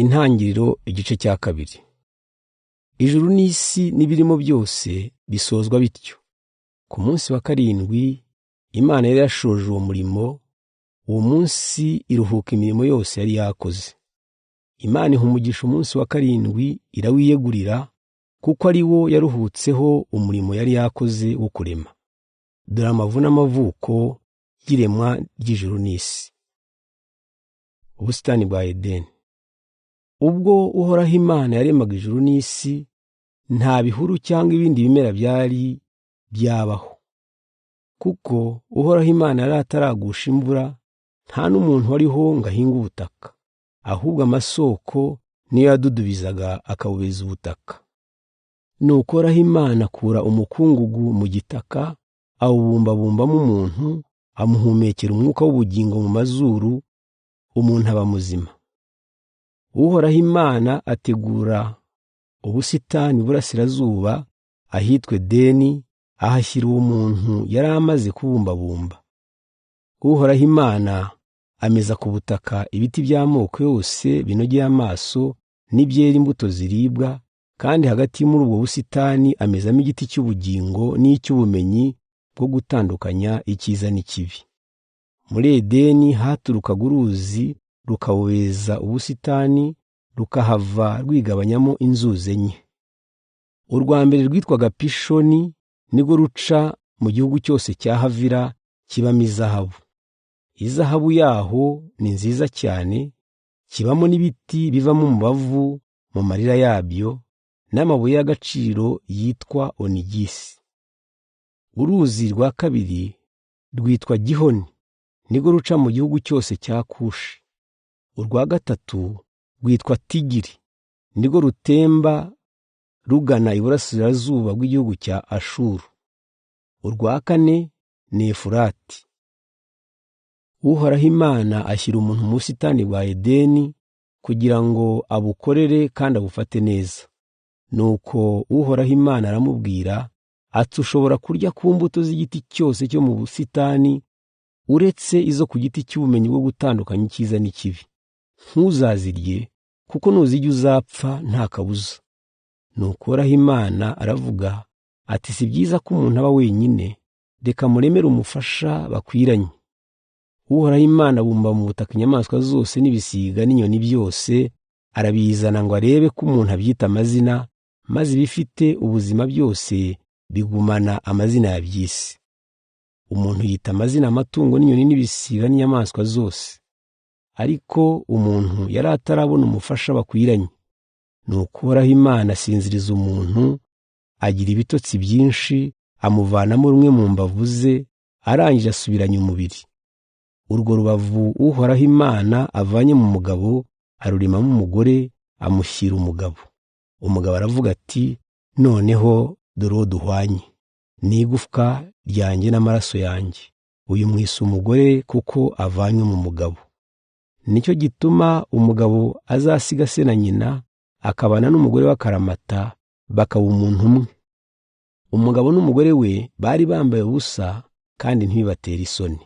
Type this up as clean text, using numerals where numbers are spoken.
Intangiriro igice cya 2. Ijuru n'isi n'ibirimo byose bisozwa bityo. Ku munsi wa 7 Imana yari yashoje uwo murimo, uwo munsi iruhuka imirimo yose yari yakoze. Imana iha umugisha umunsi wa 7 irawiyegurira, kuko ari wo yaruhutseho umurimo yari yakoze wo kurema. Dore amavu n'amavuko y'iremwa ry'ijuru n'isi. Ubusitani bwa Edeni. Ubwo Uhoraho Imana yaremaga ijuru n'isi, nta bihuru cyangwa ibindi bimera byari byabaho, kuko Uhoraho Imana yari ataragusha imvura, nta n'umuntu wariho ngo ahinge ubutaka, ahubwo amasoko niyo yadudubizaga akabubeza ubutaka. Nuko Uhoraho Imana akura umukungugu mu gitaka, awubumbabumbamo umuntu, amuhumekera umwuka w'ubugingo mu mazuru, umuntu aba muzima. Uhoraho Imana ategura ubusitani burasirazuba ahitwa Edeni, ahashyira uwo muntu yari amaze kubumbabumba. Uhoraho Imana ameza ku butaka ibiti by'amoko yose binogeye amaso n'ibyera imbuto ziribwa, kandi hagati muri ubwo busitani amezamo igiti cy'ubugingo n'icy'ubumenyi bwo gutandukanya icyiza n'ikibi. Muri Edeni haturukaga uruzi rukabobeza ubusitani, rukahava rwigabanyamo inzuzi 4. Urwa mbere rwitwaga Pishoni, nirwo ruca mu gihugu cyose cya Havila kibamo izahabu. Izahabu yaho ni nziza cyane, kibamo n'ibiti bivamo umubavu mu marira yabyo, n'amabuye y'agaciro yitwa onigisi. Uruzi rwa kabiri rwitwa Gihoni, nirwo ruca mu gihugu cyose cya Kushi. Urwa gatatu rwitwa Tigiri, nirwo rutemba rugana iburasirazuba bw'igihugu cya Ashuru. Urwa kane ni Efurati. Uhoraho Imana ashyira umuntu mu busitani bwa Edeni kugira ngo abukorere kandi abufate neza. Nuko Uhoraho Imana aramubwira ati: ushobora kurya ku mbuto z'igiti cyose cyo mu busitani, uretse izo ku giti cy'ubumenyi bwo gutandukanya icyiza n'ikibi. Ntuzazirye, kuko nuzirya uzapfa nta kabuza. Nuko Uhoraho Imana aravuga ati: si byiza ko umuntu aba wenyine, reka muremere umufasha bakwiranye. Uhoraho Imana abumba mu butaka inyamaswa zose n'ibisiga n'inyoni byose, arabizana ngo arebe ko umuntu abyita amazina, maze ibifite ubuzima byose bigumana amazina yabyise. Umuntu yita amazina amatungo n'inyoni n'ibisiga n'inyamaswa zose. Ariko umuntu yari atarabona umufasha bakwiranye. Nuko Uhoraho Imana asinziriza umuntu, agira ibitotsi byinshi, amuvanamo rumwe mu mbavu ze, arangije asubiranya umubiri. Urwo rubavu Uhoraho Imana avanye mu mugabo, aruremamo umugore, amushyira umugabo. Umugabo aravuga ati: noneho dore uwo duhwanye, ni igufwa ryanjye n'amaraso yanjye, uyu mwise umugore kuko avanywe mu mugabo. Nicyo gituma umugabo azasiga se na nyina, akabana n'umugore w'akaramata, bakaba umuntu umwe. Umugabo n'umugore we bari bambaye ubusa kandi ntibibatera isoni.